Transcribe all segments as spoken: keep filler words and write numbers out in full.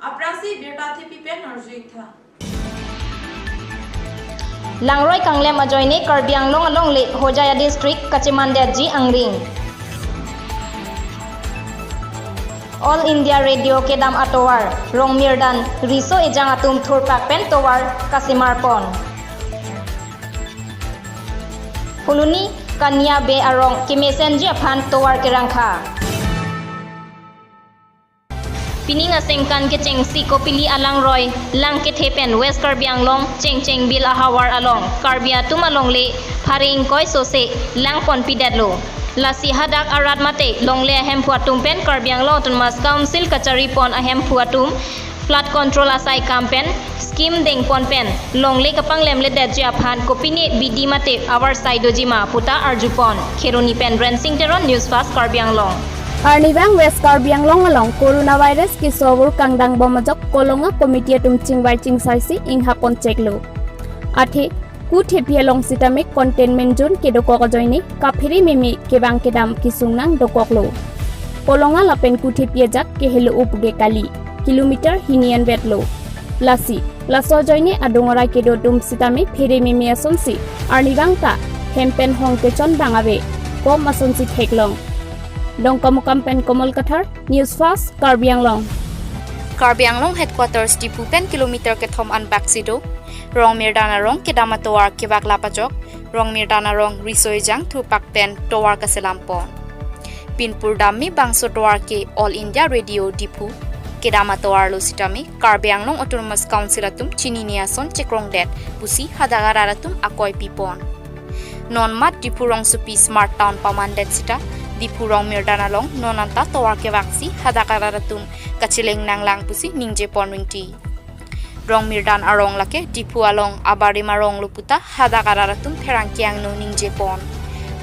Aphrangsi birta thepi pen arju-ik tha. Langroi kanglem ajoine Karbi Anglong alongle Hojai district kachemandetji angring. All India Radio kedam atovar Rongmirdan riso ejang atum thurpak pen tovar kasemar pon. Phuloni Kania Bey arong kemesenji aphan tovar kerangkha. Pining asengkan kechengsi Kopili alangroi lang kethe pen West Karbi Anglong Chengchengbil ahavar along Karbi atum alongle phare ingkoi sose lang ponpidetlo. Lasi hadak arat mate longle ahemphu atum pen Karbi Anglong Autonomous Council kachari pon ahemphu atum flood control asai kam pen scheme dengpon pen longle kapanglem-ledetji aphan kopine bidi mate avarsai dojima puta arjupon. Kheroni pen Rensing Teron, News Fast Karbi Anglong. Arnivang West Karbi Anglong along coronavirus kesovur kangdangbom ajok Kolonga committee atum chingvai chingsaisi inghapon cheklo. Athe kuthepi along sitame containment zone kedokok ajoine kaphere meme kevang kedam kesung nangdokoklo. Kolonga lapen kuthepi ajak kehelo upuge kali, kilometer hini anvetlo. Lasi laso ajoine adung arai kedo atum sitame phere meme asonsi arnivang ta hem pen hong kechon bang ave, kom asonsi theklong. Dongkamukam pen Komol Kathar, News Fast Karbi Anglong. Karbi Anglong headquarters Diphu pen kilometer kethom anbak si do Rongmirdan arong kedam atovar kevak lap ajok Rongmirdan arong riso ejang thurpak pen tovar kaselam pon. Pinpur dammi bangso tovar ke All India Radio Diphu kedam atovarlo sitame Karbi Anglong Autonomous Council atum chinine ason chekrongdet pusi hadak arat atum akoi pipon. Non mat Diphu rongsopi Smart Town pamandet sita Diphu Rongmirdan along non anta tovar kevaksi hadak arat atum kacheleng nanglang pusi ningjepon ringti. Rongmirdan arong lake Diphu along abarim aronglo puta hadak arat atum pherangke angno ningjepon.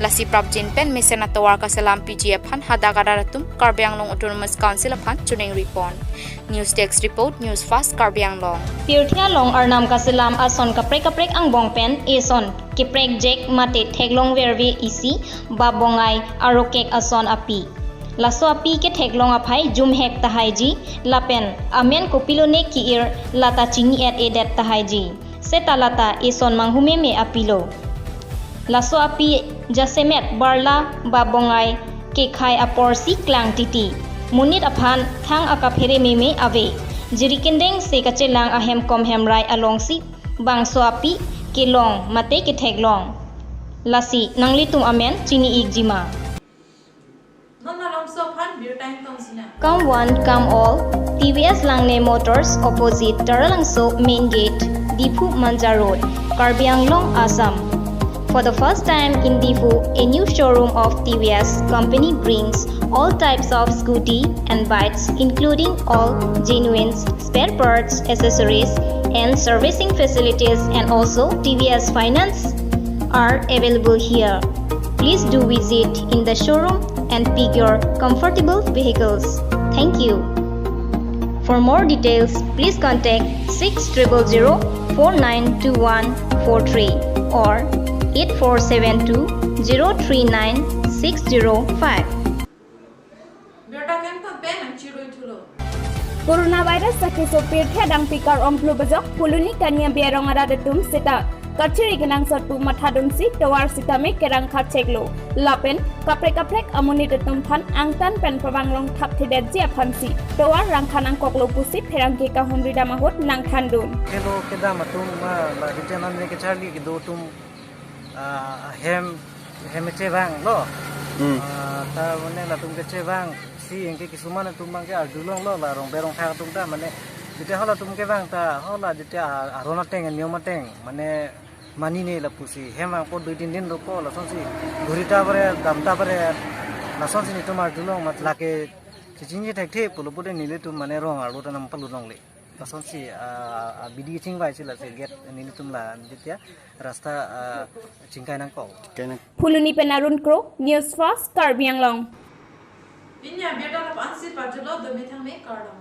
Lasi prapjin pen mesen atovar kaselampiji aphan hadak arat atum Karbi Anglong Autonomous Council aphan choningripon. News Desk Report, News Fast Karbi Anglong. Pirthe along arnam kaselam ason kaprek kaprek angbong pen eson keprekjek mate theklongverve isi bap bongai arokek ason api. Laso api ketheklong aphai jumhek tahaiji lapen amen kopilone ki-ir lata chini-et-edet tahaiji. Seta lata eson manghumeme apilo. Laso api jasemet barla bap bongai kekhai aporsi klang titi. Monit aphan thang akaphere meme ave. Jirikindeng se kachelang ahem kom hemrai alongsi bangso api kelong mate ketheklong. Lasi nanglitum amen chini-ikjima. Non malomso aphan birta ingtong sinang. Come one, come all. T V S Langne Motors, opposite Taralangso Main Gate, Diphu Manja Road, Karbi Anglong, Assam. For the first time in Diphu, a new showroom of T V S company brings all types of scooty and bikes, including all genuine spare parts, accessories, and servicing facilities, and also T V S finance are available here. Please do visit in the showroom and pick your comfortable vehicles. Thank you. For more details, please contact six triple zero four nine two one four three or eight four seven two zero three nine six zero five. Birta kangtong pen nangchiroi thulo. Coronavirus akeso pirthe adang pikar omphlu bajok Phuloni Kania Bey arong arat atum seta kachiri kenangsot pu mathadunsi tovar sitame kerangkha cheklo. Lapen kaprek kaprek amonit atum aphan angtan pen pavanglong thapthedetji aphansi tovar rangkha nangkoklo pusi pherangke kahumri dam ahut nangthandun. Kelo kedam atum ma la hiten anne kacharli kedo atum, ah, hem hem chevanglo. Hmm. Ah, ta mane latum kechevangsi anke kisuman atum abangke arjulonglo la rong berong thak atum ta mane jete halatum kevang ta hala jete a-, aron ateng niyom ateng mane manine lapusi hem vangpo dui tin din roko lasonsi ghuri ta bare dam ta bare lasonsi netum arjulong mat lake chechinji thekthe pulo pulote nelitum mane rong arlo ta nangpalunongle. Lasonsi, ah, ah, bidi chingvaisi lasi gate nelitum la jete rasta, ah, chingkai nangkok. Phuloni pen Arun Kro, News Fast Karbi Anglong. Pini abirta lapu-ansi pajutlo, domi thangme kardom.